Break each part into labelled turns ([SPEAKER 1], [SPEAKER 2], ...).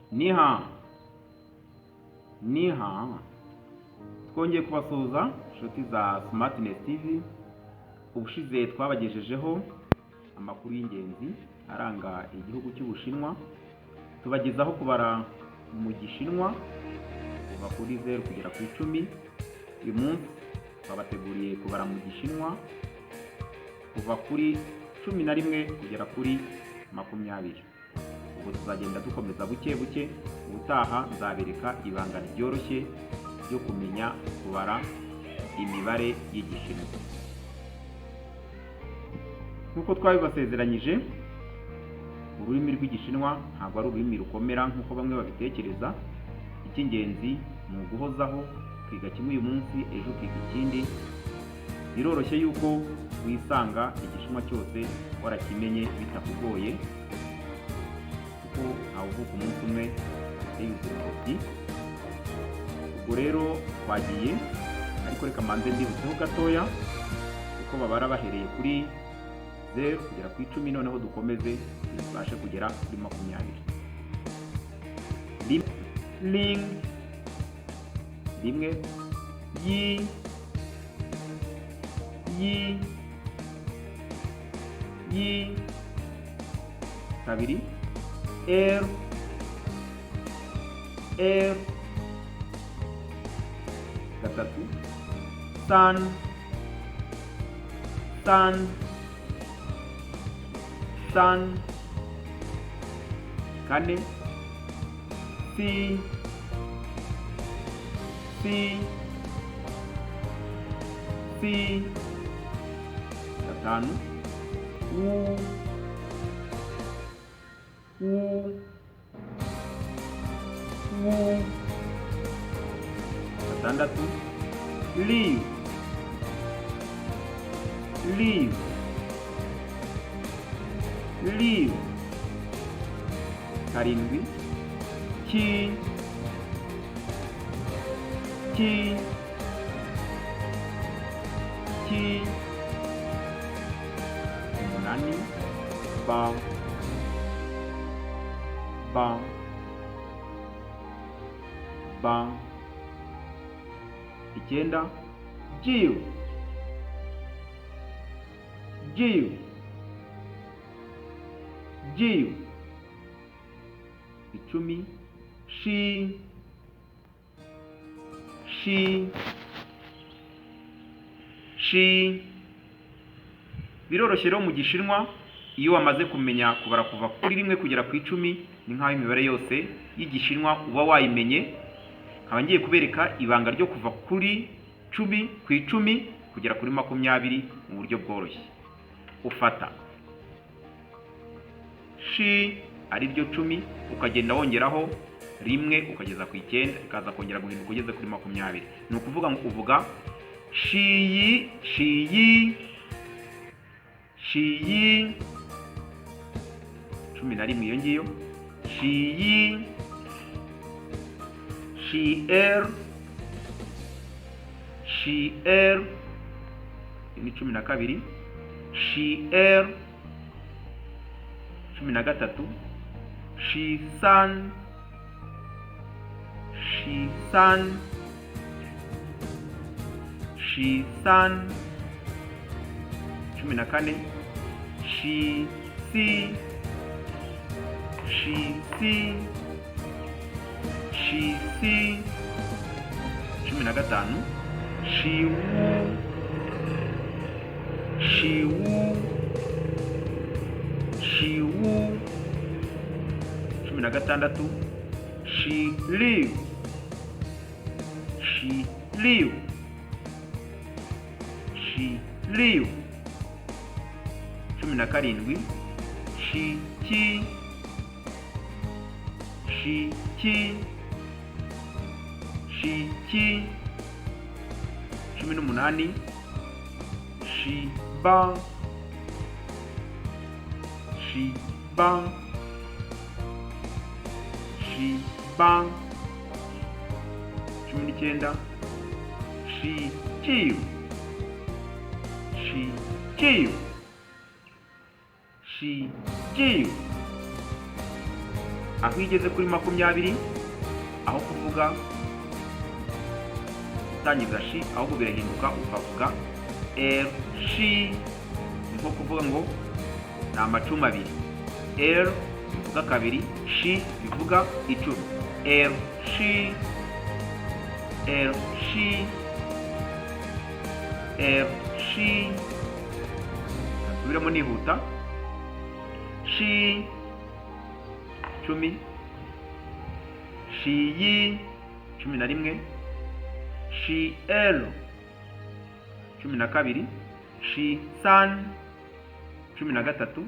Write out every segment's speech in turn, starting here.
[SPEAKER 1] 你好你好 Twongeye kubasuhuza, inshuti za Smartness TV. Ubushize twabagejejeho amakuru y'ingenzi aranga igihugu cy'Ubushinwa, tubagezaho kubara mu Gishinwa kuva kuri 0 kugera ku 10. Uyu munsi twabateguriye kubara mu Gishinwa kuva kuri 11 kugera kuri 20. Ubwo tuzagenda dukomeza buke buke. Ubutaha nzabereka ibanga ryoroshye ryo kumenya kubara imibare y'Igishinwa. Nk'uko twabibasezeranyije, ururimi rw'Igishinwa ntabwo ari ururimi rukomera nk'uko bamwe babitekereza. Icy'ingenzi ni uguhozaho, ukiga kimwe uyu munsi, ejo ukiga ikindi. Biroroshye yuko wisanga Igishinwa cyose warakimenye bitakugoye, kuko ntawuvuka umunsi umwe yuzura ingobyi. Ubwo rero twagiye, ariko reka mbanze mbibutseho gatoya uko babara bahereye kuri 0 kugera ku 10, noneho dukomeze tubashe kugera kuri 20. 零, 1, 一, 一, 一, 2, 二, 二, 3, 三, 三, 三, 4, 四, 四, 四, 5, 五, 五, 五, 6, 六, 六, 六, 7, 七, 七, 七, 8, 八, 八, 八, 9, 九, 九, 九, 10, 十, 十, 十. Biroroshye rero mu Gishinwa, iyo wamaze kumenya kubara kuva kuri 1 kugera ku 10, ni nk'aho imibare yose y'Igishinwa uba wayimenye. Nkaba ngiye kubereka ibanga ryo kuva kuri 10, ku 10 kugera kuri 20 mu buryo bworoshye. Ufata 十, ari ryo 10, ukagenda wongeraho 1 ukageza ku 9, ikaza kongera guhinduka ugeze kuri 20. Ni ukuvuga ngo uvuga 十一, 十一, 十一, 11 iyo ngiyo, 十一, 十二, 十二, ni 12, 十二, 13, 十三, 十三, 十三, 14, 十四, 十四, 十四, 15, 十五, 十五, 十五, 16, 十六, 十六, 十六, 17, 十七, 十七, 十七, 18, 十八, 十八, 十八, 19, 十九, 十九, 十九. Aho iyo ugeze kuri 20, aho kuvuga utangiza shi, ahubwo birahinduka ukavuga er shi. Ni nko kuvuga ngo ni amacumu abiri. Er bivuga kabiri, shi bivuga 10. Er shi, er shi, er shi. Nsubiremo nihuta: shi 10, shi yi 11, shi elo 12, shi san 13,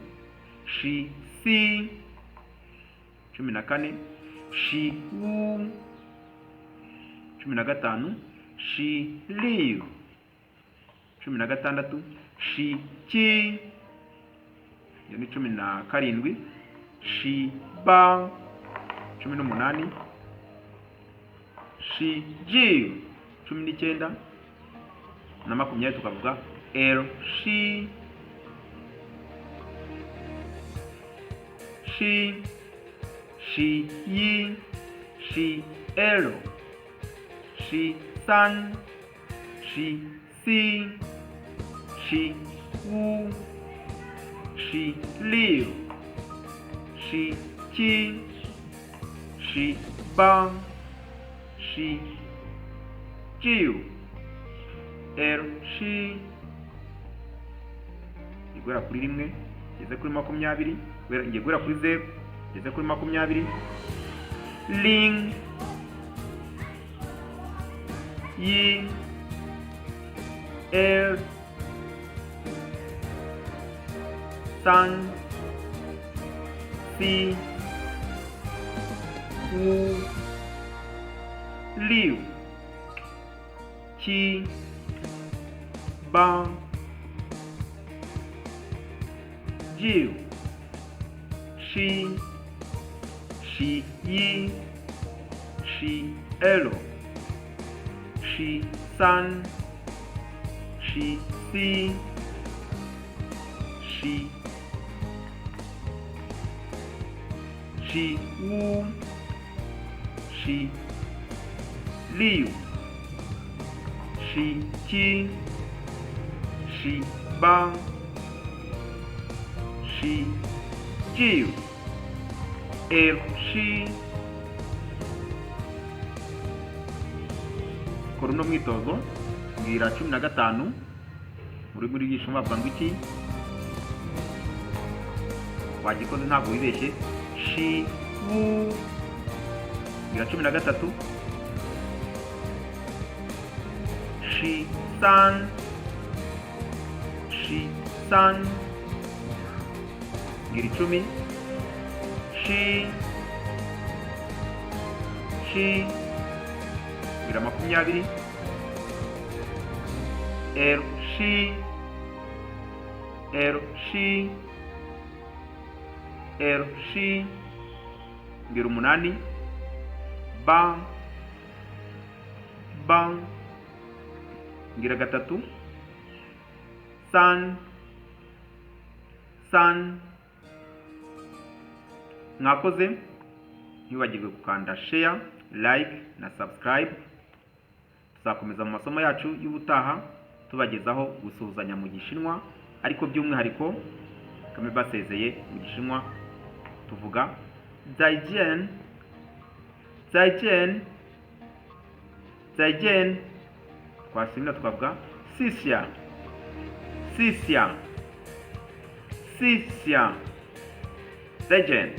[SPEAKER 1] shi si 14, shi wu 15, shi liyu 16, shi ki, iyo ni 17, shi ba 18, shi jiyu 19 na 20 tukavuga er shi, shi, shi yi, shi elo, shi san, shi si, shi wu, shi liu, shi ki, shi ba, shi jiyu, er shi. Ngiye guhera kuri 1 ngeze kuri 20, ngiye guhera kuri 0 ngeze kuri 20. Ling yi er san si wu liu ki ba jiu shi, shi yi, shi elo, shi san, shi si, shi, shi wu, shi liu, shi ki, shi ba, shi jiu, er shi. Kora uno mwitozo. Mbwira 15 mu rurimi rw'Igishinwa bavuga ngo iki? Wagikoze, ntabwo wibeshye. Shi wu. Mbwira 13. Shi san, shi san. Mbwira 10. Shi, shi. Mbwira 20. Er shi, er shi, er shi. Mbwira 8. Ba, ba. Mbwira 3. San, san. Mwakoze, ntiwibagirwe gukanda share, like na subscribe. Tuzakomeza mu masomo yacu y'ubutaha tubagezaho gusuhuzanya mu Gishinwa, ariko by'umwihariko kame basezeye mu Gishinwa tuvuga zaijian, zaijian, zaijian. Twashimira tukavuga sisya, sisya, sisya, zaijian.